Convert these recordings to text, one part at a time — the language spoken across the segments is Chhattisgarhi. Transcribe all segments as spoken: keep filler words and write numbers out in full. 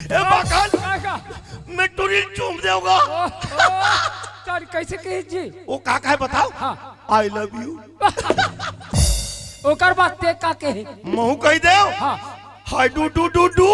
ए बाकन, का, का? मैं टुरी चूम देऊंगा। ओ, ओ, तारी कैसे कही जी? वो का कहे बताओ? हाँ। I love you। ओकर बाद ते का कहे? महू कही देव। हाँ। हाय डू डू डू डू।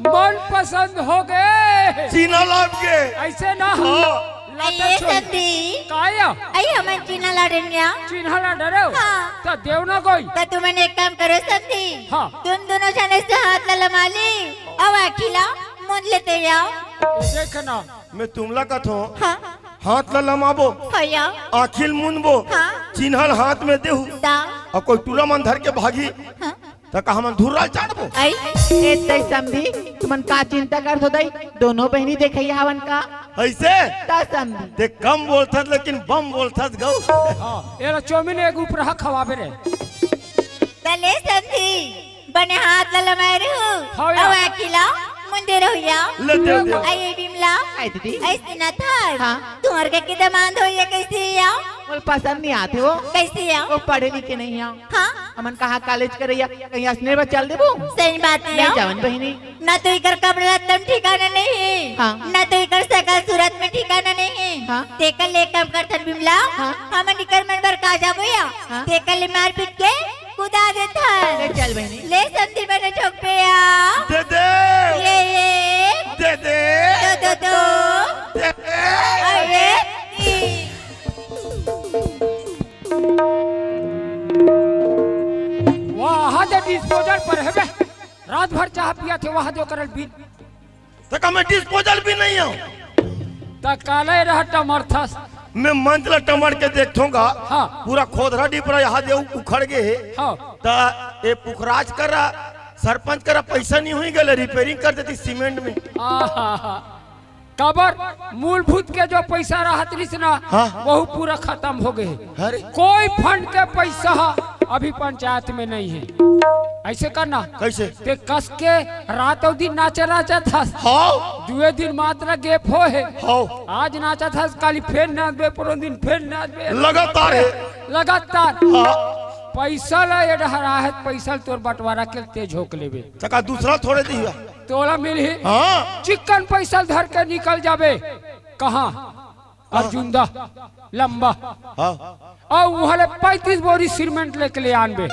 मन पसंद हो गए। चीन्हा लाग गे। ऐसे ना। हाँ। लाते ए छोड़। संती। काया? आई हमन चीन्हा ला डरन या। चीन्हा ला डरेव? हाँ। त देव ना कोई। त तुमन एक काम करो संती। हाँ। तुम दोनों जने से हाथ ला लमा ली। अउ आँखी ला मूंद लेते या। ये देख ना। मैं तुमला कथों। हाँ। हाथ ला लमाबो। हाँ या। आँखी ल मूंदबो। हाँ। चीन्हा ल हाथ में देहू। दा। अउ कोई टूरा मन धर के भागी। हाँ। त का हमन धुर्रा ल चाटबो? आई। ए तई समधी, तुमन का चिंता करत हो दई? दोनों बहिनी देखइया हवन का? ऐसे? त समधी। ते कम बोलथस लेकिन बम बोलथस गौ। हाँ, एला चौमिन एक उपरहा खवाबे रे। त ले समधी, बने हाथ ला लमाए रहू। हाँ या। अउ आँखी ला मूंदे रहू या। ले दे, दे। आई बिमला। आई दीदी। ऐसे ना था। हाँ। तुहर के दमांद हो ये कैसे या? मोला पसंद नहीं आते वो। कैसे या? वो पढ़े लिखे नहीं है। हाँ। हमन कहाँ कॉलेज करइया, कहीं असने बर चल देबो। सही बात है। नहीं जावन बहिनी। ना तो इकर कपड़ा लत्ता में ठिकाना नहीं है। हाँ। ना तो इकर शकल सूरत में ठिकाना नहीं है। हाँ। तेकर ले काम करथन बिमला। हाँ। हमन इकर मन बर का जाबो या? हाँ। तेकर ले मार पीट के कुदा देथन। ले चल बहिनी। ले संती बने ठोक पे या। दे दे। ये, ये। दे दे। दो, दो, दो। दे दे। अरे, ई। वाह, दे डिस्पोजल पर है बे। रात भर चाह पिया थे, वाह दे ओकर बिन। त का मैं डिस्पोजल भी नहीं हूँ। त काले रह टमरथस। मैं मंच ला टमर के देखथों गा। हाँ। पूरा खोदरा डिपरा यहाँ दे उखड़ गए है। हाँ। त ए पुखराज करा, सरपंच करा पैसा नहीं हुई गले, रिपेयरिंग कर देती सीमेंट में। आहा। काबर मूलभूत के जो पैसा रहत रिस ना, हाँ। वो पूरा खत्म हो गए। अरे। कोई फंड के पैसा ह अभी पंचायत में नहीं है। ऐसे करना। कैसे? ते कस के रात अउ दिन नाचे नाचत हस। हाँ। दुए दिन मात्र गैप हो है। हाँ। आज नाचत हस, काली फेर नाचबे, परों दिन फेर नाचबे। लगातार है। लगातार। हाँ। पैसा ला ये डहरा है, पैसा ला तोर बंटवारा के ते झोंक लेबे। त का दूसरा थोड़े दिया। तोला मिलही। हाँ। चिक्कन पैसा धर के निकल जाबे। कहाँ? अर्जुंदा, लंबा। हाँ। अउ उहाँ ले पैंतीस बोरी सीमेंट लेके ले आनबे।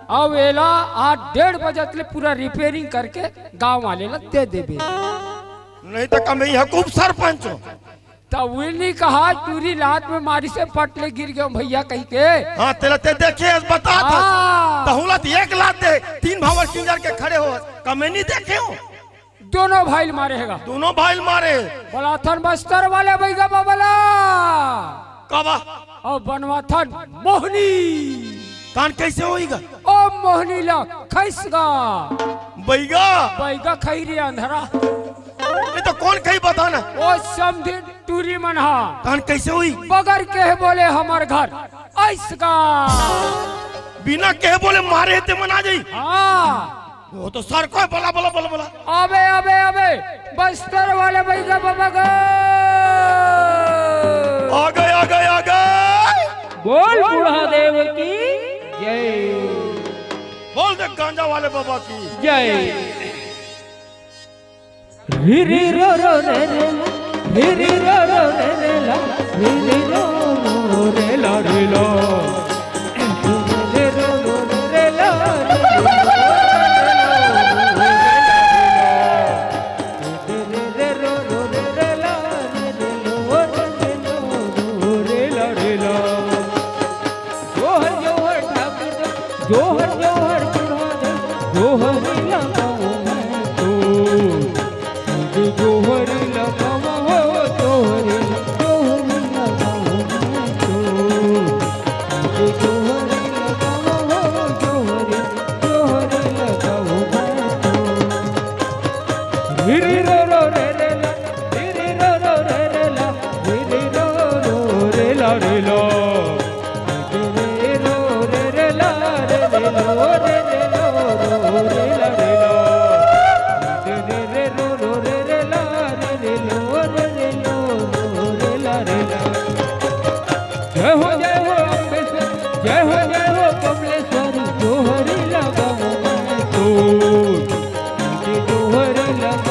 अउ एला आज डेढ़ बजे ले पूरा रिपेयरिंग करके गांव वाले ला दे देबे। नहीं त का मैं इहाँ के उपसरपंच हूँ। त उही नहीं कहा, टूरी लात में मारिस हे, पट ले गिर गेंव भइया कहि के। हाँ, तेला ते देखे हस, बतात हस। हाँ। तहूँ ला त एक लात दे, तीन भांवर किंजर के खड़े होवस, का मैं नहीं देखे हूँ? दोनों भाई ल मारे हे गा। दोनों भाई ल मारे। बलाथन बस्तर वाले बइगा बबला। का बा? अउ बनवाथन मोहनी। कान कैसे होई गा? ओ मोहनी ला खइस गा। बइगा? बइगा खई रे अंधरा। ये तो कोन खई बता ना। ओ समधी टूरी मन हा। कान कैसे होई? बगर केहे बोले हमर घर अइस गा। बिना केहे बोले मारे हे ते मन आ जाई। हाँ। वो तो सर को है, बला, बला, बला, बला। अबे, अबे, अबे, बस्तर वाले बइगा बबा गा। आ गए, आ गए, आ गए। बोल बूढ़ा देव की जय। बोल दे गांजा वाले बाबा की जय। री री रो रो रे रे, री री रो रो रे रे ला, री री रो रो रे ला रे ला। री री रो रो रे ला, री री रो रो रे ला, री री रो रो रे ला। री री रो रो रे ला, री री रो रो रे ला, री री रो रो रे ला, री री रो रो रे ला। जोहर जोहर ठाकुर दा, जोहर जोहर बुढ़ा दा, जोहर लगाऊं मैं तो। तुझे जोहर लगाऊं हो, जोहर, जोहर लगाऊं मैं तो। तुझे जोहर लगाऊं हो, जोहर, जोहर लगाऊं मैं तो। री री रो रो रे रे ला, री री रो रो रे रे ला, री री रो रो रे ला रे ला। री री रो रे रे ला, री री रो रे रे लो, रो रे ला रे ला। री री रो रो रे रे ला, री री रो रे रे लो, रो रे ला रे ला। जय हो, जय हो अम्बेश्वर, जय हो, जय हो कमलेश्वर, जोहरी लगाऊं मैं तो। तुझे जोहरी लगा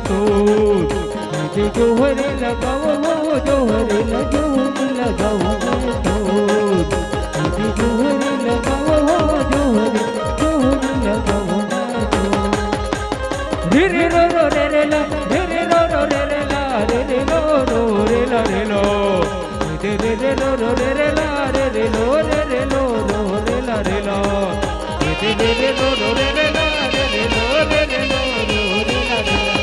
तो दे जोहर लगाओ हो, जोहर ल-, जोहर लगाओ मैं तो। दे जोहर लगाओ हो, जोहर, जोहर लगाओ मैं तो। रे रे रो रो रे रे ला, रे रे रो रो रे रे ला, रे रे रो रो रे ला रे लो। दे रे रे रो रो रे रे ला, रे रे लो, रे रे लो, रो रे ला रे लो। दे रे रे रो रो रे रे ला, रे रे लो, रे रे लो, रो रे ला रे लो।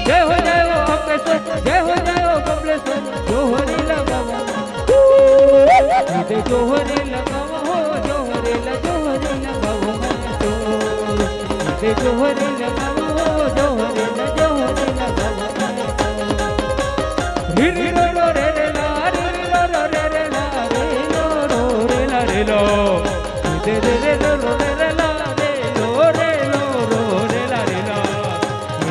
जय हो, जय हो अम्बेश्वर, जय हो, जय हो कमलेश्वर, जोहरी लगावा। दे जोहरी लगावा हो, जोहरी ला, जोहरी लगावा मैं तो। दे जोहरी लगावा हो, जोहरी ला, जोहरी लगावा मैं तो। रे रे रो रो रे रे ला, रे रे रो रो रे रे ला, रे लो रो रे ला रे लो। दे रे रे रो रो रे रे ला, रे लो रे लो रो रे ला रे लो।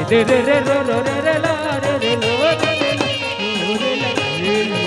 दे रे रे रो रो रे रे ला, रे रे लो रे रे ला, रो रे ला रे ला।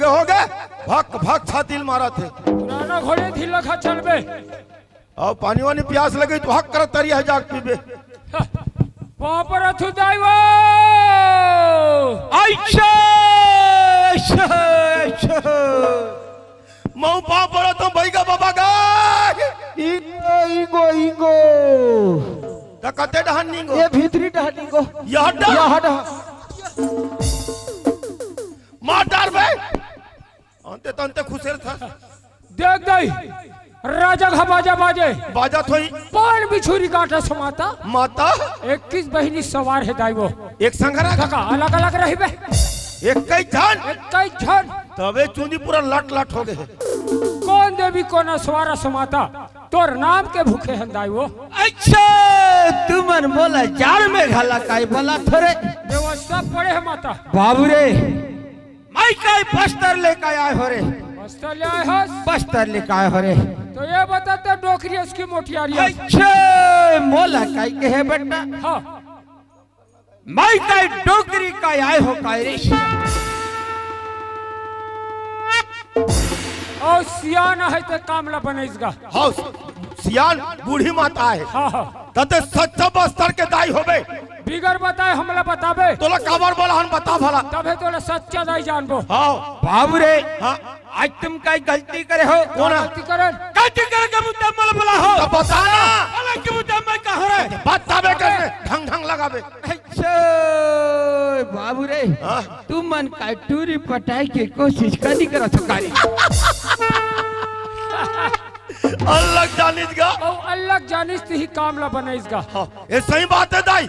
हो गे, भक भक छाती ल मारत हे। पुराना घोड़े ढीला खा चलबे। अउ पानी वानी प्यास लगे त हक कर तरिया जाके पीबे। पाँव परत हँव दाई वो। अच्छा, अच्छा, अच्छा। मऊ पाँव परत हँव भइगा बाबा गा। इंगो, इंगो, इंगो। त कते डहन निंगो? ये भीतरी डहन निंगो। यह डहन? यह डहन। मार डार बे। अंते तंते खुसेर था। देख दाई, राजा का बाजा बाजे। बाजा थोई। पान बिछुरी काटा समाता। माता। इक्कीस बहिनी सवार हे दाई वो। एक संघरा का? थका अलग अलग रहिबे। एक कई झन। एक कई झन। तबे चुंदी पूरा लट लट हो गे। कोन देवी कोन असवार समाता, तोर नाम के भूखे हन दाई वो। अच्छा, तुमन मोला जाड़ में घला काई बोला थोरे। व्यवस्था पड़े हे माता। बाबू रे, मैं काई बस्तर लेके आए हो रे। बस्तर ले आए हस? बस्तर लेके आए हो रे। तो ये बता, तो डोकरी हस कि मोटियारी हस? अच्छे, मोला काई कहे बेटा? हाँ। मैं काई डोकरी काई आए हो काई रे? अउ सियान हे ते काम ला बनइस गा। हाँ, सियान बूढ़ी माता हे। हाँ, हाँ। त ते सच्चा बस्तर के दाई होबे। बिगर बताए हमला बताबे। तोला काबर बोला हन बता भला। तभे तोला सच्चा दाई जानबो। हाँ। बाबू रे, हाँ। आज तुम काई गलती करे हो? कोन? गलती करे? गलती करे के मुद्दा मल बोला हो। त बता ना। अलग के मुद्दा मैं कहा रे? बताबे कैसे? ढंग ढंग लगाबे। अच्छा, बाबू रे, हाँ? तुमन काई टूरी पटाए के कोशिश कनी करत हो काई? अलग जानिस गा। अउ अलग जानिस त ही काम ला बनइस गा। हाँ, ये सही बात हे दाई।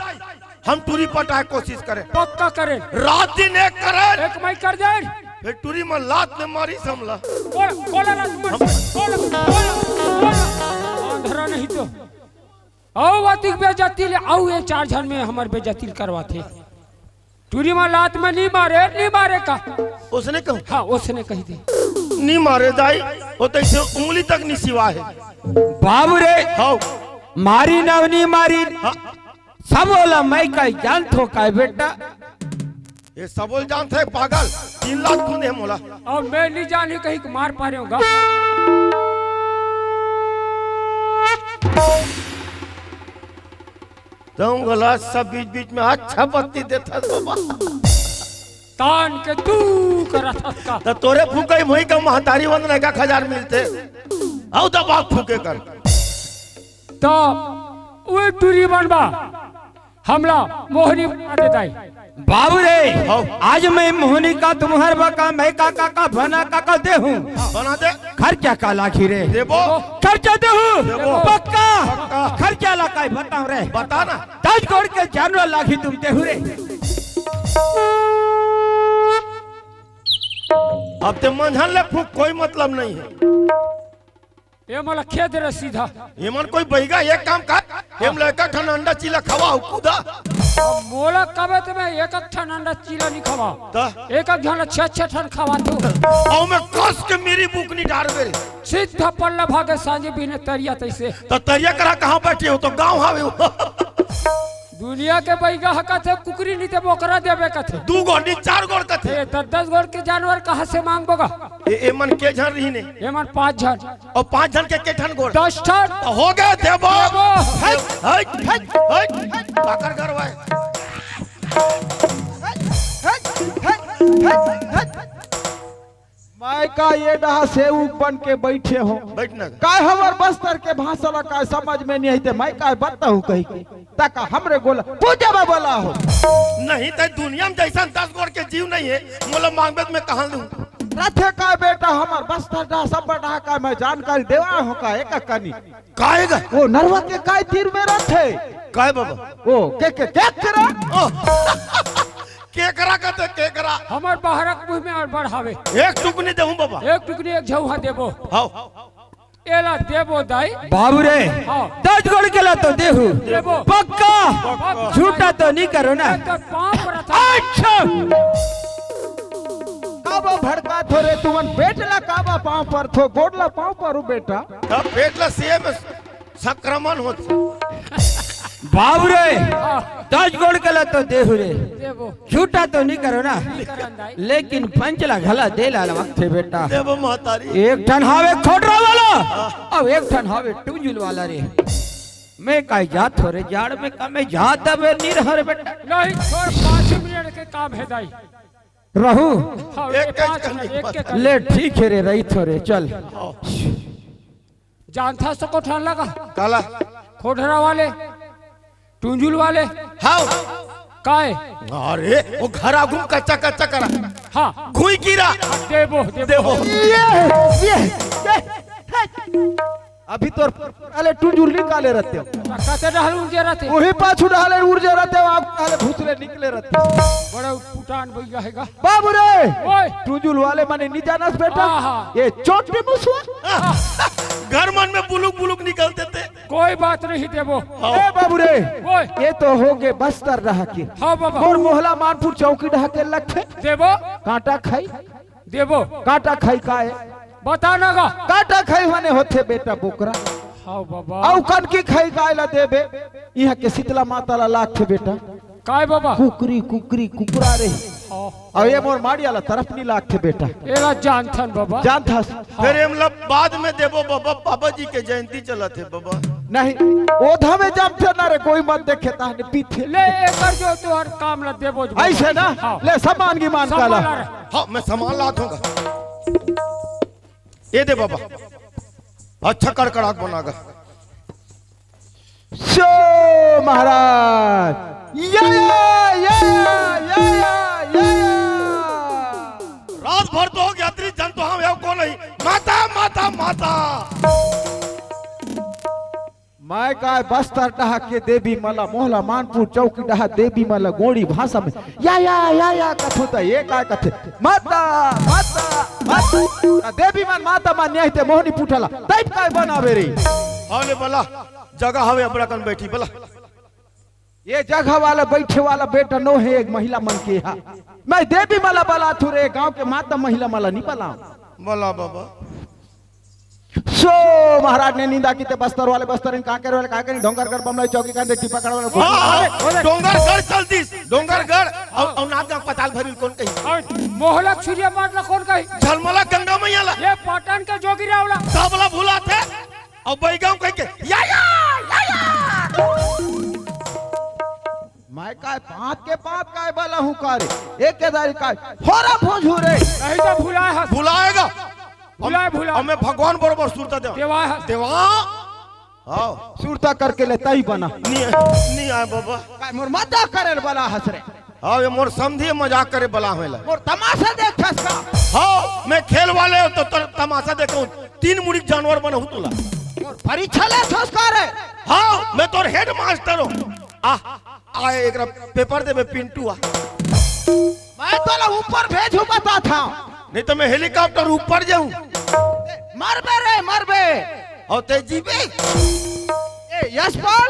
हम टूरी पटाए कोशिश करेन। पक्का करेन। रात दिन एक करेन। एक मई कर देन। फेर टूरी मन लात में मारिस हमला। बोल, बोला ना, बोल, बोल, बोल, बोल। अंधरा नहीं तो। अउ अतिक बेइज्जती ले, अउ ये चार झन में हमर बेइज्जती ल करवाथे। टूरी मन लात में नी मारे, नी मारे का? ओसने कहूँ? हाँ, ओसने कहि दे। नी मारे दाई, वो तो ऐसे उंगली तक नी सिवा हे। बाबू रे, हाँ। मारी ना नी मारी। हाँ। सबो ला मैं काई जानथों काई बेटा? ये सबो ल जानथे पागल, तीन लात खून हे मोला। अब मैं नी जानी कहीं के मार पारे हँव गा। तुम गला सब बीच बीच में अच्छा पत्ती देथस बाबा। तान के तू करत हस का? त तोरे फूकई मोही का महतारी वंदना का खजार मिलथे। अउ दबा फूके कर। त उहे टूरी बनबा, हमला मोहनी बना दे दाई। बाबू रे, हाँ। आज मैं मोहनी का तुम्हर बका, मैं का, का, का बना का, का देहूँ। बना दे। खर्चा का लागी रे? देबो। खर्चा देहूँ। देबो। पक्का। पक्का। खर्चा ला काई बताओ रे। बता ना। दस गोड़ के जानवर लागी तुम देहू रे। अब ते मंझन ले फूक, कोई मतलब नहीं है। ये मोला खेद रे सीधा। ये मन कोई बहिगा, एक काम कर, ये मन एक ठन अंडा चीला खवा, कूदा। अब मोला कबे ते मैं एक एक ठन अंडा चीला नहीं खवा। त? एक एक झन छह छह ठन खवा तू। अउ मैं कस के मेरी बुकनी डार मेरे। सीधा पल्ला भागे सांझे बिने तरिया तैसे। त तरिया करा कहाँ बैठे हो? तो गाँव हावे हो। दुनिया के बइगा ह कथे, कुकरी नी ते बोकरा देबे कथे। दू गोड़ नी, चार गोड़ कथे। ए, दस दस गोड़ के जानवर कहाँ से मांगबो गा? ए, ए मन के झन रही ने? ए मन पाँच झन। अउ पाँच झन के के ठन गोड़? दस ठन। त हो गे, देबो। देबो। हट, हट, हट, हट। काकर घर वाय? मैं का ये डहा सेवक बन के बैठे हो? बैठ ना। काय हमर बस्तर के भाषा ला काय समझ में नहीं आते, मैं काय बताऊं कही के? तका हमरे गोला पूजा में बोला हो। नहीं त दुनिया में जैसा दस गोड़ के जीव नहीं है, मोला मांगबे त मैं कहाँ लूं? रथे का बेटा हमर बस्तर डहा सब डहा का मैं जानकारी देवा हो का एक कनी। काय गा? वो नरवा के काय तीर में रथे? काय बाबा? वो के, के, केकरा? ओ। केकरा कहते, केकरा। हमर बहरक मुंह में और बढ़ावे। एक टुकनी देहूं बाबा। एक टुकनी एक झौहा देबो। हाँ। एला देबो दाई। बाबू रे। हाँ। दस गोड़ के ला तो देहू। देबो। पक्का। पक्का। झूठा तो नहीं करो ना। एक तो पाँव पर था। अच्छा। काबा भड़का थो रे तुमन, पेट ला काबा पाँव पर थो, गोड़ ला पाँव पर हो बेटा। तब पेट ला सीए में संक्रमण होत। बाबू रे, हाँ। दस गोड़ के ला तो देहू रे, देबो। झूठा तो नहीं करो ना, नहीं करन दाई। लेकिन पंच ला घला दे ला लगथे बेटा। देबो महतारी। एक ठन हावे खोटरा वाला, हाँ। अउ एक ठन हावे टुंजुल वाला रे। मैं काहे जात हो रे, जाड़ में का मैं जात हवे निरहर बेटा। नहीं, छोड़, पाँच मिनट के काम हे दाई। रहू। हाँ, एक एक पाँच एक मिनट, एक एक ले ठीक हे रे, रही थो रे, चल। हाँ। जानथस तो कोठा लगा? काला? खोटरा वाले, टुंजुल वाले। हाँ। काय? अरे, वो घर आगू कच्चा कच्चा करा। हाँ। घुई गिरा। देबो, देबो। देबो। ये, ये, ये, अभी तोर अले टुंजुल निकाले रहते हो। कते डहल उर्जे रहते। वही पाछू डहले उर्जे रहते हो, आप डहले भूसले निकले रहते हो। बड़ा पुटान भैया हैगा। बाबू रे, ओए। टुंजुल वाले मने नहीं जानस बेटा। हाँ, हाँ। ये चोटी मुसवा। घर मन में बुलुक बुलुक निकलते थे। कोई बात नहीं देबो। ए बाबू रे, ओए। ये तो हो गे बस्तर डहा के। हाँ बाबा। मोर मोहला मानपुर चौकी डहा के लगथे। देबो। कांटा खाई। देबो। कांटा खाई काय? बता ना गा। कांटा खाई माने होथे बेटा बोकरा। हाँ बाबा। अउ कनकी खाई काय ला देबे? इहाँ के शीतला माता ला लागथे बेटा। काय बाबा? कुकरी, कुकरी, कुकरा रे। हाँ। अउ ये मोर माड़िया ला तरफ नहीं लागथे बेटा। एला जानथन बाबा। जानथस? हाँ। फिर एमला बाद में देबो बाबा, बाबा जी के जयंती चलत हे बाबा। नहीं, ओधा में जमथे ना रे, कोई मत देखे ताहने पीथे। ले एकर जो तोहर काम ला देबो जो। ऐसे ना? हाँ। ले सामान की मान सामान काला। ला रे। हाँ, मैं सामान लात हूँ। ये दे बाबा। अच्छा कड़कड़ाक बना गा। सो महाराज, या, या, या, या, या, या, या। रात भर तो हो गया, यात्री जन तो हम एव को नहीं। माता, माता, माता। मैं काय बस्तर डहा के देवी मला मोहला मानपुर चौकी डहा देवी मला गोंड़ी भाषा में या, या, या, या कथो त ये काय कथे? माता, माता, माता। देवी मन माता मन न्याय ते मोहनी पुठला। तैप काय बनावे रे? हाँ ले बला, जगह हवे अबड़ा कन बैठी बला। ये जगह वाला बैठे वाला बेटा नो हे, एक महिला मन के हा। मैं देवी मला बलाथू रे, गांव के माता महिला मला नहीं बलाव। बला बाबा। सो महाराज ने निंदा की ते बस्तर वाले बस्तर इन कांकेर वाले कांकेर इन डोंगरगढ़ बमलाई चौकी कांदे टिपा कड़वाले। हाँ, हाँ, डोंगरगढ़ चल दिस, डोंगरगढ़। अउ, अउ नाथ गांव पताल भरी ल कोन कही? अउ मोहला छुरिया मार ला कोन कही? झलमला गंगा मैया ला। ये पाटन के जोगी रावला। सबला भुलाथे। अउ बैगांव कहि के, या, या, या, या। मैं काय पांत के पांत काय बला हूँ का रे? एक के दारी काय? होरा भोजू रे। नहीं तो भुलाए हस। भुलाएगा। भुलाए, भुलाए। हमें भगवान बरोबर सुरता देवा। देवा हस। देवा। हाँ। सुरता करके ले तई बना। नहीं, नहीं आए बाबा। काय मोर मजाक करे बला हस रे? हाँ, ये मोर समझी मजाक करे बला होला। मोर तमाशा देखथस का? हाँ, मैं खेल वाले हूँ तो, तो तमाशा देखूँ। तीन मुड़ी जानवर बनहूँ तुला। मोर परीक्षा लेथस का रे? हाँ, मैं तोर हेडमास्टर हूँ। आ, आ, एकरा पेपर देबे पिंटू आ। मैं तोला ऊपर भेजू बताथा। नहीं तो मैं हेलीकॉप्टर ऊपर जाऊं। मरबे रे, मरबे। अउ ते जीबे। ए, यशपाल,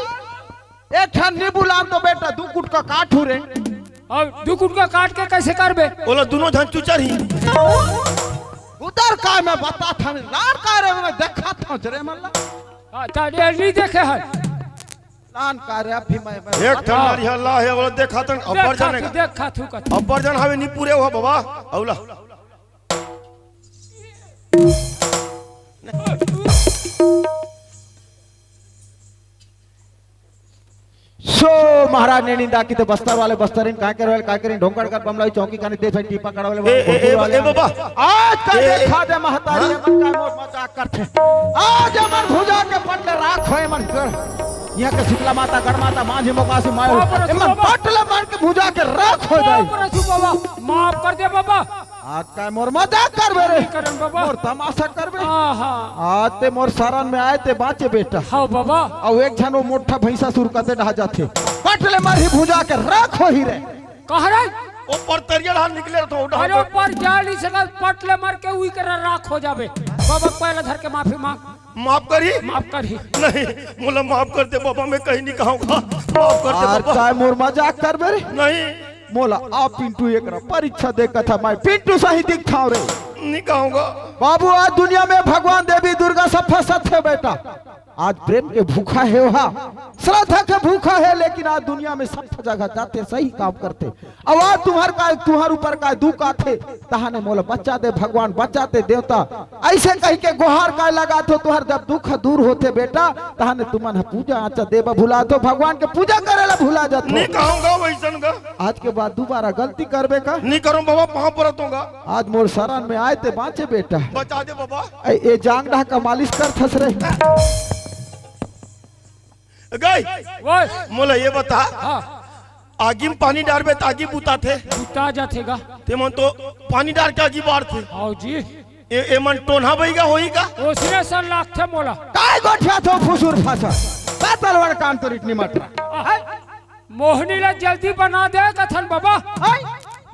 एक ठन नींबू लान तो बेटा, दू गुटका काटू रे। अउ दू गुटका काट के कैसे करबे? ओला दोनों झन चुचर ही। उधर का मैं बताथा, लान का रे, मैं देखाथा जरे मन ला। हाँ, त ये नहीं देखे है। लान का रे, अभी मैं, मैं एक ठन हाँ। नारी हल्ला हे, वो देखा तन, अब्बर देखा जाने तू, का। देखा तू कत। अब्बर जन हवे नी पूरे हो बाबा, अउला। सो महाराज ने निंदा की तो बस्तर वाले बस्तर इन काय करे वाले काय करे, ढोंगड़ कर बमलाई चौकी कानी दे टीपा कड़ा वाले ए, ए, ए, ए, बाबा। आज का ए, ए, देखा दे महतारी हाँ? मन का मोर मजाक करथे। आज हमर भुजा के पटले राख होए मन कर। यहाँ के शीतला माता, गढ़ माता, माझी मोकासी मायो। बाप रे, एमन बाबा। पटले मन के भुजा के राख हो जाए। बाप रे, बाबा, माफ कर दे बाबा। आज का मोर मजाक करबे रे? नहीं करन बाबा। मोर तमाशा करबे? हाँ, हाँ। आज ते मोर शरण में आए ते बाँचे बेटा। हाँ बाबा। अउ एक झन वो मोटा भैंसा सुर कते डहा जाथे। पटले मरही भुजा के राख होही रे। कह रे? ऊपर तरिया ढाल निकले रहो, उठा अरे दो। ऊपर जा नहीं सकत, पटले मार के उही करा राख हो जाबे। बाबा पहले धर के माफी मांग। माफ करी? माफ करी। नहीं, मोला माफ कर दे बाबा, मैं कहीं नहीं कहूँगा। माफ कर दे आज बाबा। काय मोर मजाक करबे रे? नहीं। मोला आ पिंटू एकरा परीक्षा दे कथा, मैं पिंटू सही दिखथाव रे। नहीं कहूँगा। बाबू, आज दुनिया में भगवान देवी दुर्गा सब फंसत हे बेटा। आज प्रेम के भूखा हे, ओहा श्रद्धा के भूखा हे, लेकिन आज दुनिया में सब जगह जाथे, सही काम करथे। अब आज तुम्हर का, तुम्हर ऊपर का दुख आथे, तहाने मोला बचा दे भगवान, बचा दे देवता, अइसे कहिके गोहार काय लगाथो। तुहर जब दुख दूर होथे बेटा, तहाने तुमन ह पूजा आचा देबा भुलाथो, भगवान के पूजा करे ला भुला जाथो। नहीं कहूंगा वैसन का। आज के बाद दोबारा गलती करबे का? नहीं करूं बाबा, पांव परत हूंगा। आज मोर शरण में आए ते बांचे बेटा। बचा दे बाबा। ए, ए जांग डहा का मालिश करथस रे। गई। ओए। मोला ये बता, हाँ। आगी में पानी डारबे त आगी बुताथे। बुता जाथे गा। ते मन तो पानी डार के आगी बारथे। आओ जी। ए, ए मन टोन्हा बइगा होही का? ओसने सन लागथे मोला। काय गोठियाथो फुसुर फासर? बा तलवार कान तोर इतनी मटरा। आहाय। मोहनी ला जल्दी बना दे कथन बाबा। हाय।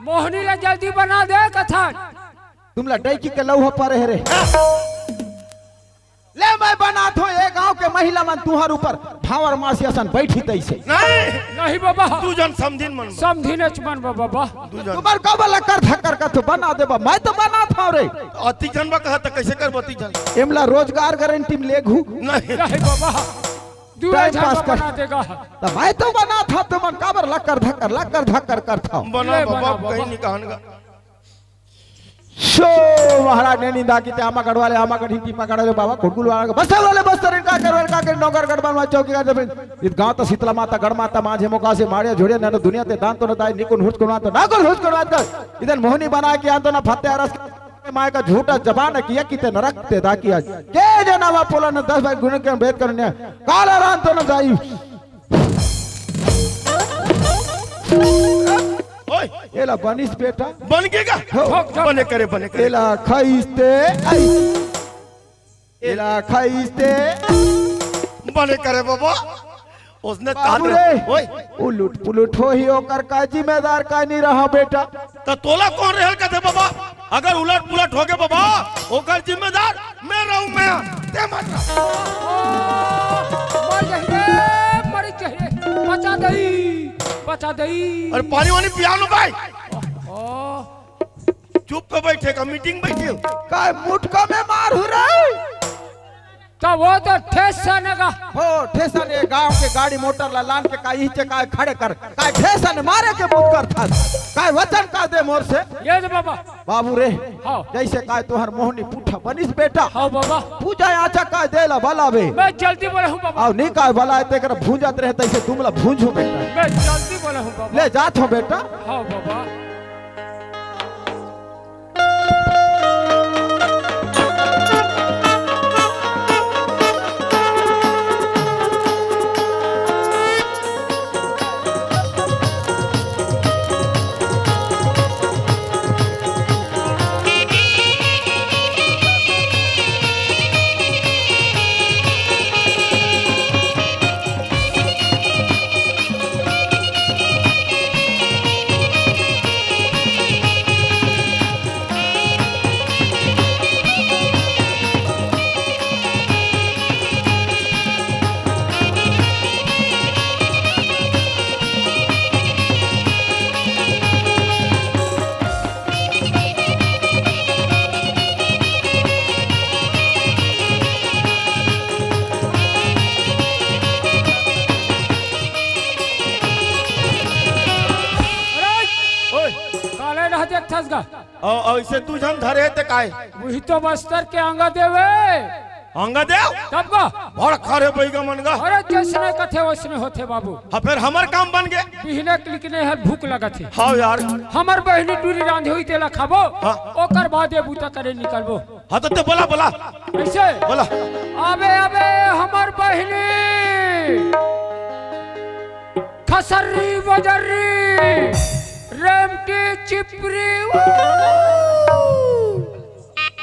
मोहनी ला जल्दी बना दे कथन। तुमला डैकी के लौहा परे हे रे। ले मैं बनाथों ए गांव के महिला मन तुहर ऊपर भांवर मासी असन बैठी तइसे। नहीं। नहीं बाबा। दू झन समधिन मन। समधिन च मन बाबा। दू झन। तुमन काबर लकर धकर करथो, बना देबा, मैं तो बनाथों रे। अति झन बा कहा त कइसे करबो अति झन? एमला रोजगार गारंटी में लेगहू। नहीं। नहीं बाबा। दू time झन pass बा कर। बना देगा। त मैं तो बनाथों, तुमन काबर लकर धकर लकर धकर करथो। बना ले बाबा, बना बाबा। कहीं नहीं कहन गा। सो महाराज ने निंदा की ते आमा गढ़वाले, आमा गढ़ी टीपा गढ़वाले बाबा, कुटकुल वाला बस्तर वाले बस्तर इनका करवाले का के नौकर गढ़ बनवा चौकी का जमीन। इत गांव तो शीतला माता, गढ़ माता, माझे मोका से माड़िया झोड़िया नैनो दुनिया ते दान तो न दाई, निकुन हुच कुनवा तो ना कुन हुच कुनवा कर। इधर मोहनी बना के आन तो ना फत्ते अरस के माय का झूठा जबान किया कि ते नरक ते दा किया। के जना वा पोला न दस भाई गुण के भेद करने। काला राम तो न दाई। ओए, एला बनिस बेटा। बन के का? हो। बने करे, बने करे। एला खाइस ते, आई। एला खाइस ते। बने करे बाबा। उसने बाबू कहा रे, ओए। उलट पुलट होही ओकर का जिम्मेदार का नहीं रहा बेटा। त तोला कोन रेहल कथे बाबा? अगर उलट पुलट होगे बाबा, ओकर जिम्मेदार मैं रहूं, मैं। ते मत रह। मर जाही रे, मर जाही रे। बचा दई, बचा दई। अरे पानी वानी पिया लो भाई। ओ। चुप के बैठे का, मीटिंग बैठे हो? काय मुटका में मार हो रहा है? त वो तो ठेस सनेगा। हो, ठेसन ए गांव के गाड़ी मोटर ला लान के काय इचे काय खड़े कर, काय ठेसन मारे के मुत कर था, काय वचन का दे मोर से। ये दे बाबा। बाबू रे, हाँ। जैसे काय तोहर मोहनी पुट्ठा बनिस बेटा। हाँ बाबा। पूजा आचा काय देला बलाबे। मैं जल्दी बोला हूँ बाबा। अउ नी काय बलाए तेकर भूंजत रहे तैसे तुमला भूंजू बेटा। मैं जल्दी बोला हूँ बाबा। ले जात हो बेटा। हाँ बाबा। अरे! ओए! काले रह देखथस गा। अउ, अउ इसे दू झन धरे हे ते काय? वही तो बस्तर के अंगा देवे। अंगा देव? तब का? बड़ खरे बैगा मन गा। अरे जैसने कथे वैसने होथे बाबू। हाँ, फेर हमर काम बन गे। बिहने के लिखने हर भूख लगत हे। हाँ यार। हमर बहिनी टूरी रांधे होही तेला खाबो। हाँ। ओकर बाद ये बूता करे निकलबो। हाँ, त ते बोला, बोला। कइसे? बोला। अबे, अबे, हमर बहिनी। खसर्री, बजर्री, रेमटी, चिपरी, ऊ।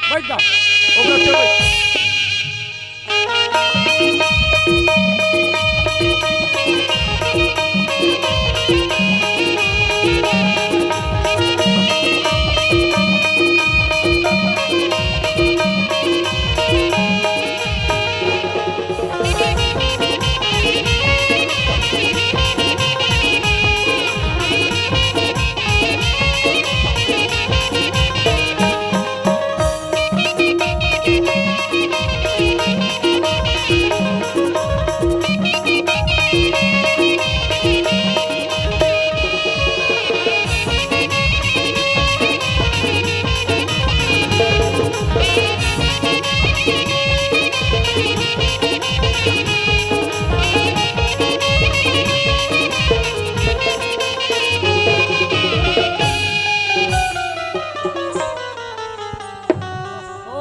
बैठ जा। ओकरा चल बैठ।